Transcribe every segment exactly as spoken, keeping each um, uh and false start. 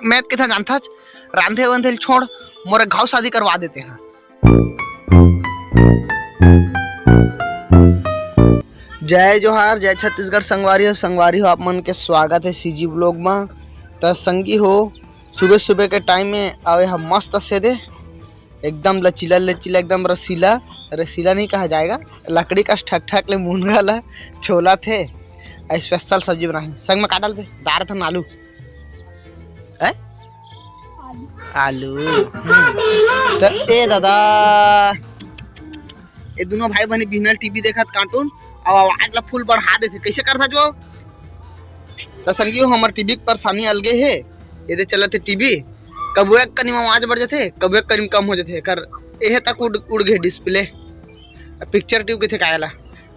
मैं कथा जानथच, रांधे वांधे ल छोड़, मोर घाव शादी करवा देते हैं। जय जोहार, जय छत्तीसगढ़ संगवारी हो। संगवारी हो, आप मन के स्वागत है सीजी व्लॉग में। त संगी हो, सुबह सुबह के टाइम में आवे हम मस्त से दे, एकदम लचीला लचीला, एकदम रसीला। रसीला नहीं कहा जाएगा, लकड़ी का ठक ठक ले मुनगा ला छोला थे। स्पेशल सब्जी बनाही, संग में का डालबे? दार थन आलू, है? आलू। हम्म। त ए दादा, ये दोनों भाई बहनी बिहनल टीवी देखत, कार्टून, अब आवाज ला फुल बढ़ा देथे। कैसे करथच वो? त संगी हो, हमर टीवी के परेशानी अलगे हे। ये दे चलत हे टीवी, कबू एक कनी में आवाज बढ़ जाथे, कबू एक कनी में कम हो जाथे। कर एहे तक उड़, उड़ गे डिस्प्ले। पिक्चर ट्यूब के थे काहे ला?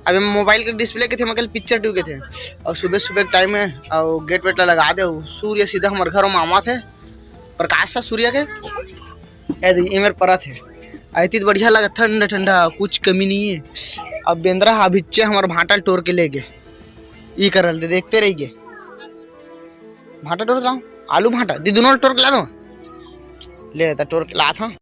अब मोबाइल के डिस्प्ले के थे, मगर पिक्चर ट्यूब के थे। और सुबह सुबह टाइम है, और गेट वेट ला लगा दे, सूर्य सीधा हमर घर में आवा थे, प्रकाश सा सूर्य के। ए दे, ए मेर परत हे। अइती त बढ़िया लगत, ठंडा ठंडा, कुछ कमी नहीं है। अब बेंदरा हा अभिच्चे हमर भांटा ल टोर के ले गे। ई करल दे, देखते रहि गे। भांटा टोर के लाओ, आलू भांटा, दी दोनों टोर के ला दो। ले त टोर के लात हूँ।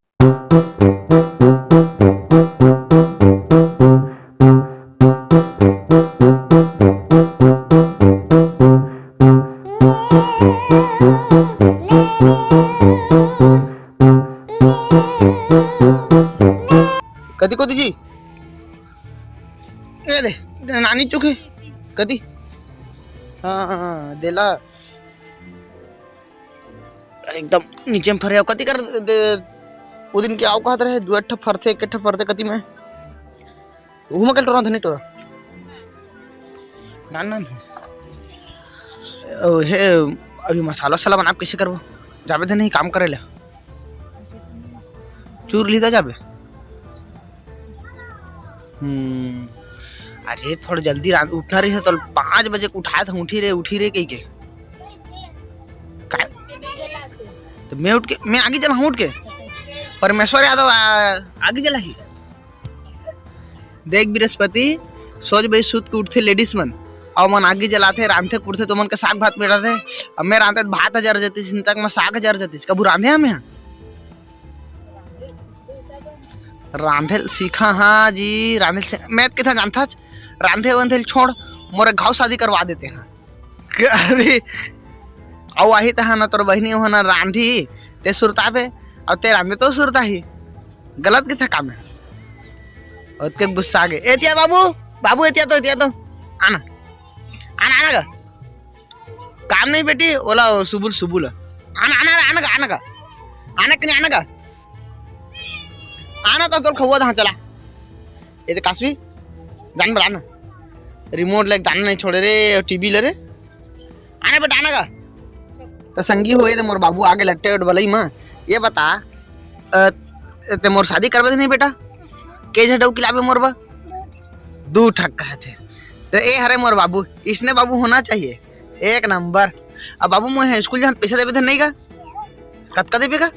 कति कोती जी? ए दे, दे नानी चुके। कति? हाँ, हाँ, हाँ, देला। एकदम नीचे में फरे हो। कति कर दे, वो दिन के आओ कहत रहे, दू ठा फरथे, एक ठा फरथे, कति में? उहू में कल टोरा धनी टोरा। ना, ना, ना। ओ, हे, अभी मसाला वसाला बनाब कैसे करबो? जाबे धनी काम करे ले। चूर ली त जाबे। हम्म, अरे, थोड़ा जल्दी रात उठना रही है, तो पाँच बजे के उठाए था, "उठी रे, उठी रे," कही के। का? तो मैं उठ के, मैं आगी जला हूँ उठ के। परमेश्वर यादव आ, आगी जला ही। देख बृहस्पति, सोच भाई, सुत के उठथे लेडीज मन, अउ मन आगी जलाथे, रांधथे कुड़थे, तो मन के साग भात मिलाथे। अब मैं रांधे भात हजार जतीस, चिंता के मैं साग हजार जतीस, कभू रांधे हमें यहाँ? रांधे ल सीखा, हाँ जी, रांधे ल सीखा। मैं त किथा जानथच, रांधे वांधे ल छोड़, मोर घाव शादी करवा देते हैं। अरे, अउ आही तहा ना तोर बहिनी हो ना रांधी, ते सुरताबे, अउ ते रांधे तो सुरता ही। गलत किथा काम है। ओतके गुस्सा आ गए। एतिया बाबू, बाबू एतिया तो, एतिया तो। आना। आना, आना गा। काम नहीं बेटी, ओला सुबुल, सुबुल। आना, आना, आना गा, आना गा। आना कि नहीं आना गा? आना तो तोर खौवा दहा चला। ये दे कासवी, जान बड़ा ना। रिमोट ले दाना नहीं छोड़े रे, टीवी ले रे। आना बेटा, आना गा। तो संगी हो, ये दे मोर बाबू आगे लट्टे उठ बलई माँ। ये बता, अ, ते मोर शादी करबे नहीं बेटा? के झटऊ किलाबे मोर बा? दू ठक कहत हे। तो ए हरे मोर बाबू, इसने बाबू होना चाहिए। एक नंबर। अब बाबू, मोहे स्कूल जान पैसा देबे थे नहीं का? कतका देबे का?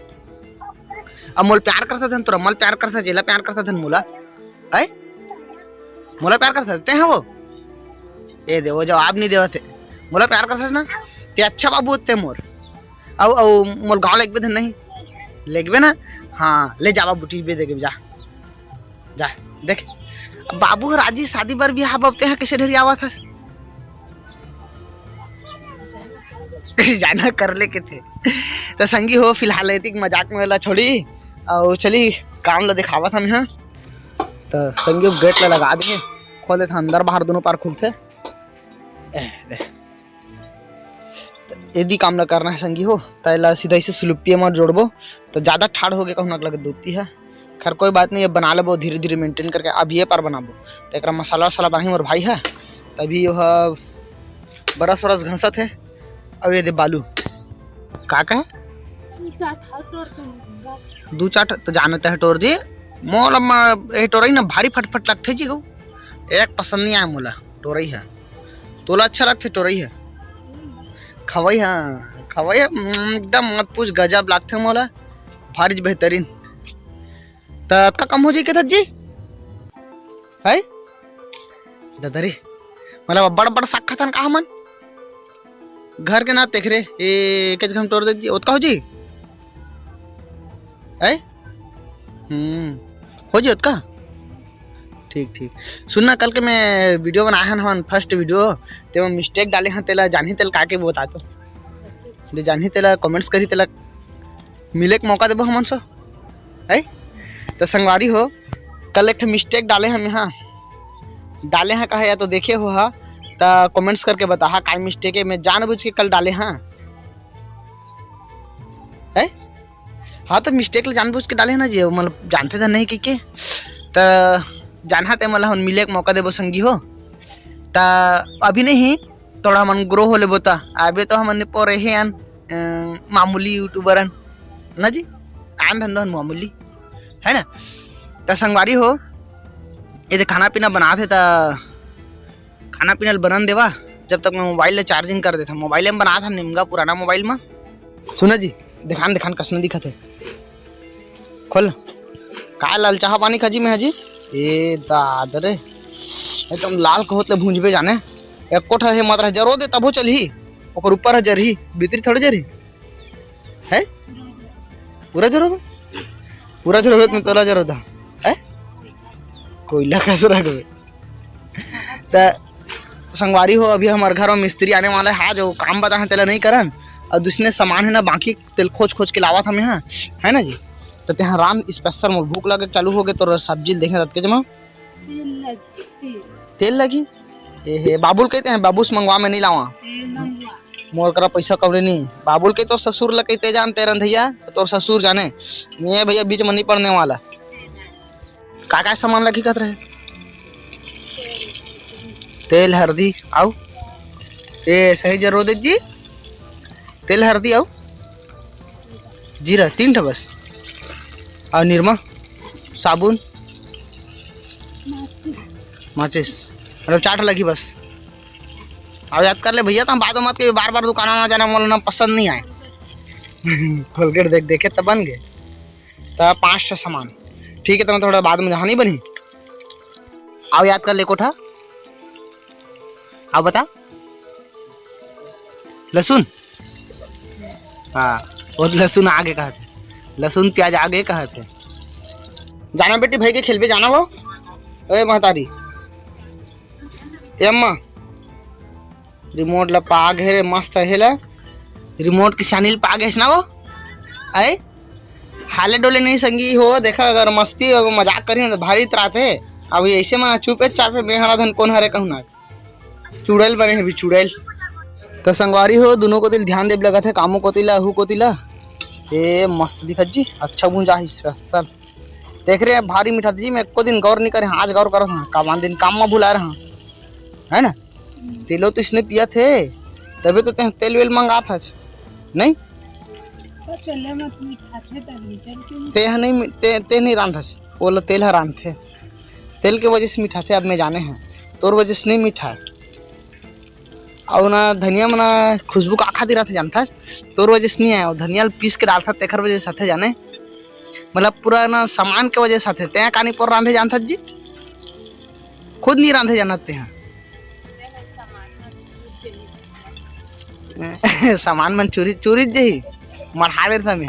अब मोल प्यार करता थन, तोरा मल प्यार करता, जेला प्यार करता थन मोला। है? मोला प्यार करता ते हैं वो? ए दे, वो जवाब नहीं देवत है। मोला प्यार करता ना? ते अच्छा बाबू होते मोर। अब, अब मोल गाँव लेगबे थे नहीं? लेगबे ना? हाँ, ले जा बाबू, टीवी देखे जा। जा, देख। बाबू ह राजी शादी बर बिहाव बर, तेहा कइसे ढेरियावत हस? जाना कर ले के थे। त संगी हो, फिलहाल एतिक मजाक में ला छोड़ी, अउ चली काम ला दिखावत हन इहाँ। त संगी हो गेट ला लगा दे, खोल देथे, अंदर बाहर दोनों पार खुलथे। ए, दे। त एदी काम ला करना है संगी हो, त एला सीधा इसे सुलुप्पिया म जोड़बो, त ज्यादा ठाढ़ हो गे कहूँ ना लगे दूती है। खैर कोई बात नहीं, अब बना लेबो धीरे धीरे मेंटेन करके। अब ये पार बनाबो, त एकरा मसाला वसाला बनाही मोर भाई है, तभी यो ह बरस वरस घसत है। अब ये दे बालू, का कहे? दू चार ठा टोर के दू चार ठा त जानते है टोर जी, मोला म-, ए टोरई ना भारी फटफट लगथे जी गो, एक पसंद नहीं आए मोला टोरई है। तोला अच्छा लगथे टोरई ह? खवई ह, खवई ह, उम, एकदम मत पूछ, गजब लगथे मोला, भारी बेहतरीन। त अतका कम हो जाई के जी? है? ददरी, मतलब बड़ बड़ साग खाथन का हमन? घर के ना तेखरे, ए, एके जगह में टोर दे जी, ओतका हो जी? ऐ? हम्म, हो जी ओतका? ठीक, ठीक। सुन ना, कल के मैं video बनाए हन, हमन first video, तेमा mistake डाले हन, तेला जानही तेला का के बता तो। जे जानही तेला comments करही, तेला मिले के मौका देबो हमन सो, है? त संगवारी हो, कल एक ठो mistake डाले हन, हाँ, डाले हन कहा या तो देखे हो हा, त comments करके बताहा काय mistake है। मैं जानबूझ के कल डाले हन, है? हाँ, तो mistake ले जानबूझ के डाले हन ना जी, मतलब जानथे त नहीं कहिके, त जानहा ते मोला हमन मिले के मौका देबो संगी हो। त अभी नहीं, थोड़ा हमन grow हो लेबो त, अबे तो हमन पोरे हे अन, अ, मामूली YouTuber अन ना जी, काम धंधा हन मामूली, है ना? त संगवारी हो, ये दे खाना पीना बनात हे, त खाना पीना ल बनन देवा, जब तक मैं mobile ले charging कर देथन। Mobile में बनात हन निमगा, पुराना mobile में। सुना जी, देखान देखान कसना दिखत हे। खोल। का लाल चाहा पानी खाजी में हाजी? ए दाद रे, एकदम लाल कहोत ले भूंजबे जाने। एको ठा हे मात्रा जरो दे तभो चलही, ओकर ऊपर ह जरही, भीतरी थोड़े जरही। है? पूरा जरो बे? पूरा जरो बे, मैं तोला जरो दा। है? कोयला कस रखबे। त संगवारी हो, अभी हमर घर में मिस्त्री आने वाला है, जो काम बता है तेला नहीं करन, और दूसरे सामान है ना, बाकी तेल खोज खोज के लावत हमें, हाँ, है ना जी? त तेहा रान special मोर भूख लगे चालू हो गए, तोर सब्जी ल देखे ततके जमा। तेल लगी, तेल। तेल लगी? ए हे, बाबुल कहते हैं, बाबू से मंगवा, मैं नहीं लावा। तेल मंगवा। मोर करा पैसा कौड़ी नहीं। बाबुल के तोर ससुर ल कहते जान, तेरन धैया, तोर ससुर जाने। मैं भैया बीच में नहीं पड़ने वाला। का का सामान लगी कहत रहे? तेल, हरदी, आऊ? ए, सही जरूर दे जी। तेल, हरदी, आऊ? जीरा, तीन ठो बस। आऊ निरमा, साबुन, माचिस। माचिस, मतलब चार ठो लगी बस। आऊ याद कर ले भैया, त हम बाद में मत कहियो, बार-बार दुकान आना जाना मोला ना पसंद नहीं आए। Colgate देख देखे त बन गए। त पांच ठो सामान, ठीक है, त मैं थोड़ा बाद में जहाँ नहीं बनी। आऊ याद कर ले कोठा, आऊ बता, लहसुन, हाँ, वो लहसुन आगे कहत हे, लहसुन प्याज आगे कहत हे। जाना बेटी, भाई के खेलबे जाना वो। ए महतारी, ए अम्मा, remote ला पाग हे रे, मस्त हे ला। Remote के channel पाग हे ना वो। आए? हाले डोले नहीं संगी हो, देखा अगर मस्ती अउ मजाक करी ना तो भारी इतरात हे। अभी ऐसे मना चुपे चापे बेहरा धन कौन हरे कहूँ ना। चुड़ैल बने हे अभी चुड़ैल। तो संगवारी हो, दोनों कोति ल ध्यान देब लगत हे, कामो कोति ला, अहू कोति ला। ए मस्त दिखत जी, अच्छा भूंजा हे special। देख रहे हैं, भारी मीठा जी, मैं एको दिन गौर नहीं करे, आज गौर करत हूँ, कामान दिन काम में भुला रहा, है ना? तेलो तो इसने पिया थे, तभी तो तें तेल वेल मंगात हस, नहीं? तो चले मत मीठा थे, तभी चल के ते ह नहीं, ते, ते नहीं रांधस, वो ला तेल ह रांधथे, तेल के वजह से मीठा थे, अब मैं जाने हैं, तोर वजह से नहीं मीठा है। अउ ना धनिया म ना खुशबू का खातिर आथे जानथस, तोर वजह से नहीं आए, अउ धनिया ल पीस के डालथस तेखर वजह से आथे जाने, मतलब पूरा ना सामान के वजह से आथे। तें कानी पोर रांधे जानथस जी, खुद नहीं रांधे जानत तें। सामान मन चुरी चुरी जही, मढ़ा देथस में।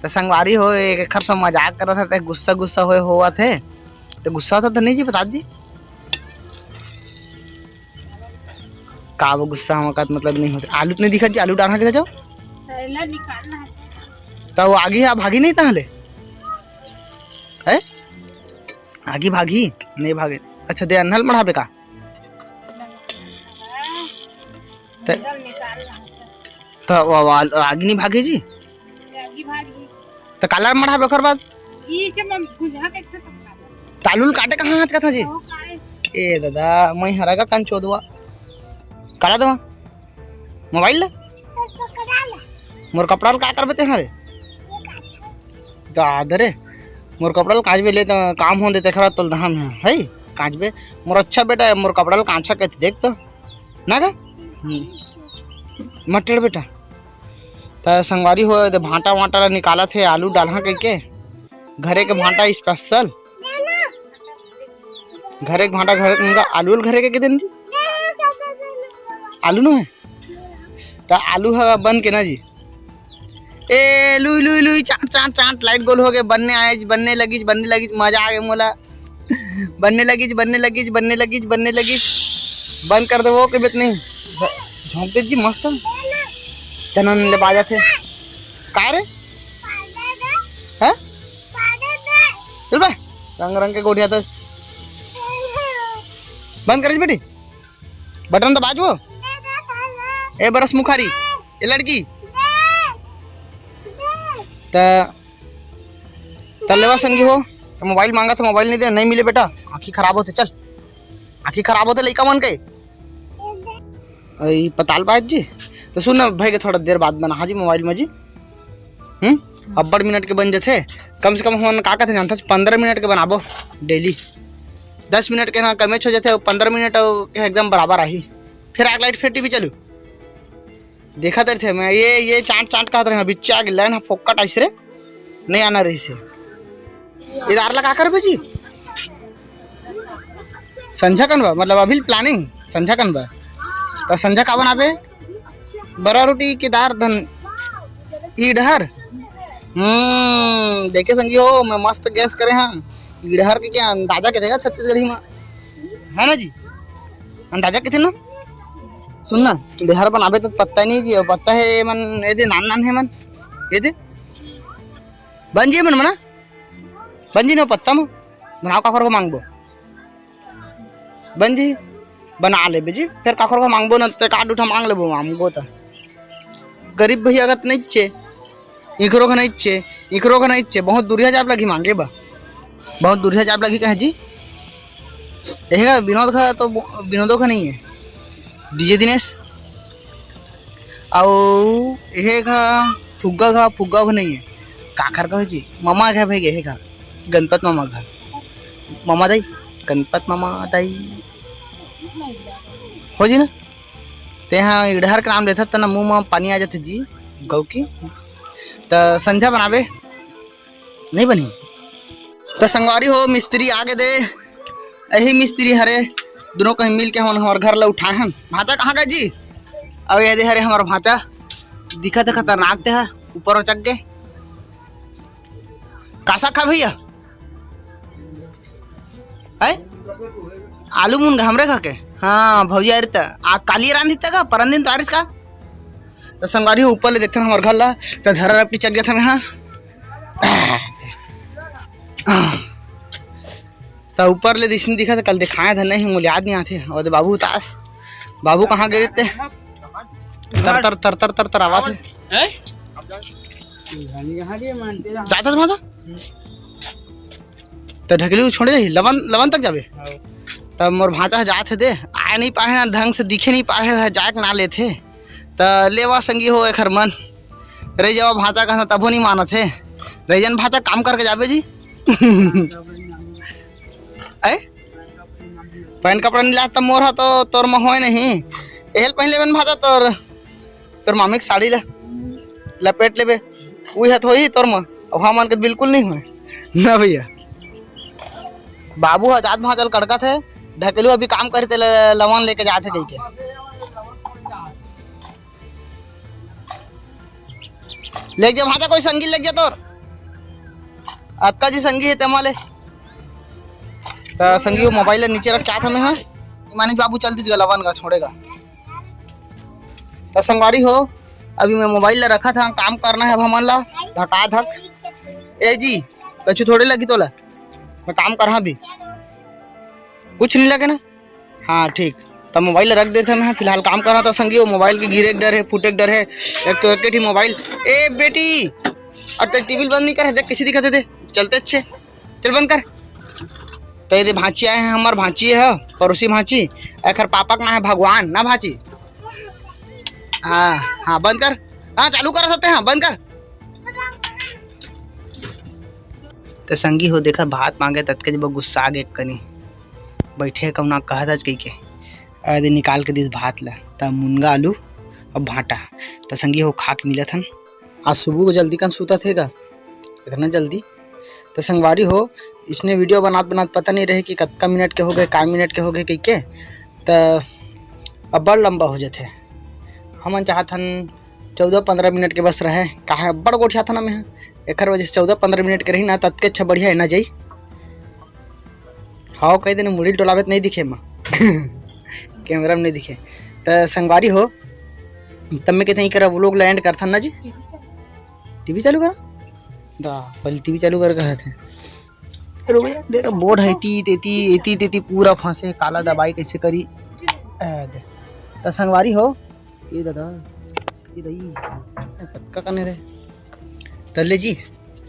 त संगवारी हो, एक एखर से मजाक करत हे, ते गुस्सा गुस्सा होए होवत हे, तो गुस्सा होता तो नहीं जी, बता जी। का वो गुस्सा हम का मतलब नहीं होते। आलू तो नहीं दिखत जी, आलू डालना किधर जाओ? थैला निकालना है। तो वो आगी है, भागी नहीं ताहले? है? आगी भागी? नहीं भागे। अच्छा, दे अन्हल मढ़ाबे का? ते-, निकालना है। तो वो, वो आल-, आगी नहीं भागे जी? आगी भागी। तो काला मढ़ाबे ओकर बाद? ई के मैं बुझा के खत्म कर। तालुल काटे कहाँ आज कथा जी? ओ, काय? ए दादा, मैं हरा का कान चोदवा। काला दवा? मोबाइल ले? मोर कपड़ा ल का करबे ते हरे? दादा रे, मोर कपड़ा ल कांचबे ले त काम हों दे, तेखर तोल दहाम है, है? कांचबे, मोर अच्छा बेटा है, मोर कपड़ा ल कांचा कहते देख तो, ना गा? हम्म। मटेड़ बेटा। त संगवारी हो, दे भांटा वांटा ला निकालत हे, आलू डालहा कहिके। घरे के भांटा special। घरे के भांटा, घरे के मुंगा, आलू ल घरे के, के देन जी? आलू न है? त आलू ह बन के ना जी। ए लुई लुई लुई, चाट चाट चाट, लाइट गोल हो गए, बनने आए जी, बनने लगी जी, बनने लगी जी, मजा आ गया मोला। बनने लगी जी, बनने लगी जी, बनने लगी जी, बनने लगी जी। बंद कर दे वो के बेत नहीं। ब- झोंक दे जी मस्त। चनन ले बाजा थे। का रे? हैं? चल बे। रंग रंग के गोठिया तो बंद कर जी बेटी। बटन दबा जो। ए बरस मुखारी, ए लड़की। त त लेवा संगी हो, त मोबाइल मांगा था, मोबाइल नहीं दे, नहीं मिले बेटा, आँखी खराब होते। चल, आँखी खराब होते लइका मन के। ई पताल बाज जी। त सुन ना भाई के थोड़ा देर बाद बना, हाँ जी, मोबाइल में जी। हम्म, अब्बड़ मिनट के बन जथे। कम से कम हमन का कथे जानथस, पंद्रह मिनट के बनाबो डेली। दस मिनट के ना कमेच हो जथे, पंद्रह मिनट के एकदम बराबर आही। फिर आग लाइट, फिर टीवी चालू। देखत रहिथे मैं, ये, ये चाट चाट कहत रहे, बिच्चा आगे लाइन ह फोकट आइस रे, नहीं आना रहिस हे। इदार ला का करबे जी? संझा कन बा, मतलब अभी प्लानिंग संझा कन बा। त संझा का बनाबे? बरा रोटी के दार धन ई डहर। हम्म, देखे संगी हो, मैं मस्त गैस करे हाँ। ई डहर के क्या अंदाजा के देगा छत्तीसगढ़ी में, है ना जी? अंदाजा किथे ना? सुन ना, डहर बनाबे त पत्ता नहीं जी, पत्ता है ये मन, ये दे नान नान है मन, ये दे। बन जी मन मना, बन जी ना पत्ता म, बनाओ काखर को मांगबो। बन जी, बना लेबे जी, फिर काखर को मांगबो ना, ते का दूठा मांग लेबो, मांगबो त। गरीब भैया का त नहीं चे, इखरो का नहीं चे, इखरो का नहीं चे, बहुत दूरिया जाब लगी मांगे बा, बहुत दूरिया जाब लगी कहे जी। यही का विनोद का तो बो-, विनोदो का नहीं है, डीजे दिनेश। अउ एहे का फुग्गा का, फुग्गा का नहीं है, काखर का हो जी, मामा का भाई, एहे का गणपत मामा का, मामा दाई, गणपत मामा दाई हो जी ना। ते हाँ, इडहर के नाम लेथस त ना मुंह म पानी आ जाथे जी, गौ की। त संझा बनाबे, नहीं बनी। त संगवारी हो, मिस्त्री आगे दे, यही मिस्त्री हरे, दोनों कहीं मिल के हमन हमर घर ला उठाए हन। भांचा कहाँ गए जी? अब ये दे हरे हमर भांचा, दिखत हे खतरनाक ते ह, ऊपर चढ़ गए। का साग खा भैया? है? आलू मुनगा हमरे खा के? हाँ, भौजी आ रही त। आ, काली रांधी त का? परन दिन तो आ रही का? त संगवारी हो, ऊपर ले देखथन हमर घर ला, त झरा रपटी चढ़ गया था मैं, हाँ। त ऊपर ले दिसनी दिखा, त कल दिखाए था, नहीं, मोला याद नहीं आथे। और बाबू उतास, बाबू कहाँ गए रहते? तर, तर, तर, तर, तर, तर आवाज है। हैं? जाता था वहाँ से? त ढकेलू छोड़े जाही, लवन, लवन तक जाबे? हाँ। तब मोर भांचा ह जात हे दे, आए नहीं पाए ना, ढंग से दिखे नहीं पाए है, जाए के ना लेथे। त लेवा संगी हो एखर मन। रह जावा भांचा कहना तभो नहीं मानत हे। रह जान भांचा, काम करके जाबे जी। ऐ? पैंट कपड़ा नहीं लात त मोर ह तो तोर म होय नहीं। एहल पहन लेबे न भांचा तोर, तोर मामी के साड़ी ला लपेट लेबे। उही ह तो होही तोर म। अब हमन के बिल्कुल नहीं होय। ना भैया। बाबू ह जात भांचा ल कड़कत हे, ढकेलू अभी काम करते ले, लवन लेके जात हे कहिके। लेके जा भांचा, कोई संगी लेके जा तोर। अतका जी संगी हे तेमा ले। त संगी वो मोबाइल ला नीचे रख के आत हमें, हाँ। मानिक बाबू चल दीजिएगा, लवन का छोड़ेगा। त संगवारी हो, अभी मैं मोबाइल ला रखा था, काम करना है अब हमन ला, धका धक। ए जी, कछु थोड़े लगी तोला, मैं काम करहा अभी। कुछ नहीं लगे ना? हाँ, ठीक। त मोबाइल रख देथे मैं, फिलहाल काम करहा। त संगी वो मोबाइल के गिरे के डर है, फूटे के डर है। एक तो एक ही मोबाइल। ए बेटी, और तेरे टीवी बंद नहीं करे, देख कैसे दिखा दे, चलते अच्छे। चल बंद कर। त ये दे भांची आए हैं, हमार भांची है, पड़ोसी भांची। एखर पापा का नाम है भगवान, ना भांची? हाँ, हाँ, बंद कर। हाँ, चालू कर सकते हैं, हाँ, बंद कर। त संगी हो, देखा, भात मांगे, ततके जब गुस्सा आ गए कनी। बैठे कौना कहत आज कही के। अरे निकाल के दिस भात ला, त मुनगा आलू अब भांटा। त संगी हो, खा के मिलत हन। आज सुबह को जल्दी कन सूता थे गा, इतना जल्दी। त संगवारी हो, इसने वीडियो बनात बनात पता नहीं रहे कि कतका मिनट के हो गए, का मिनट के हो गए कही के। त अब्बड़ लंबा हो जाथे। हमन चाहत हन चौदह पंद्रह मिनट के बस रहे, काहे बड़ गोठियाथन हमें। एकर वजह से चौदह पंद्रह मिनट के रही ना, त अतके अच्छा बढ़िया है ना जाई। हाँ, कह देना मुड़ी डोलावे त नहीं दिखे माँ। कैमरा में नहीं दिखे। त संगवारी हो, तब मैं कहते हैं, करा व्लॉग ला एंड करथन ना जी। टीवी चालू कर। दा, पहले टीवी चालू कर कहा थे। रुक जा, देख बोर्ड है, एती तेती, एती तेती पूरा फंसे, काला दबाई कैसे करी। ए, दे। त संगवारी हो, ये दादा, ये दई, ए, का करने रे? त ले जी,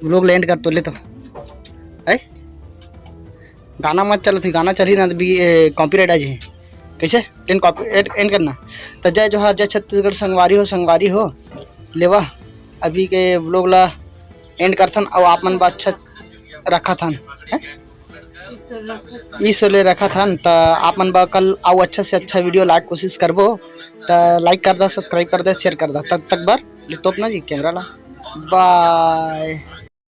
व्लॉग ला एंड कर तो ले तो। है? गाना मत चलो थी, गाना चली ना तो भी, ए, कॉपीराइट आ जाए। कैसे? एंड कॉपी, एंड, एंड करना। त जय जोहार, जय छत्तीसगढ़, संगवारी हो, संगवारी हो। लेवा, अभी के व्लॉग ला एंड करथन, अउ आप मन बा अच्छा रखा थन, हैं? ईश्वर ले रखा थन, त आप मन बा कल अउ अच्छा से अच्छा वीडियो लाए के कोशिश करबो। त लाइक कर दा, सब्सक्राइब कर दा, शेयर कर दा। तब तक बर ले तोप ना जी कैमरा ला। बाय।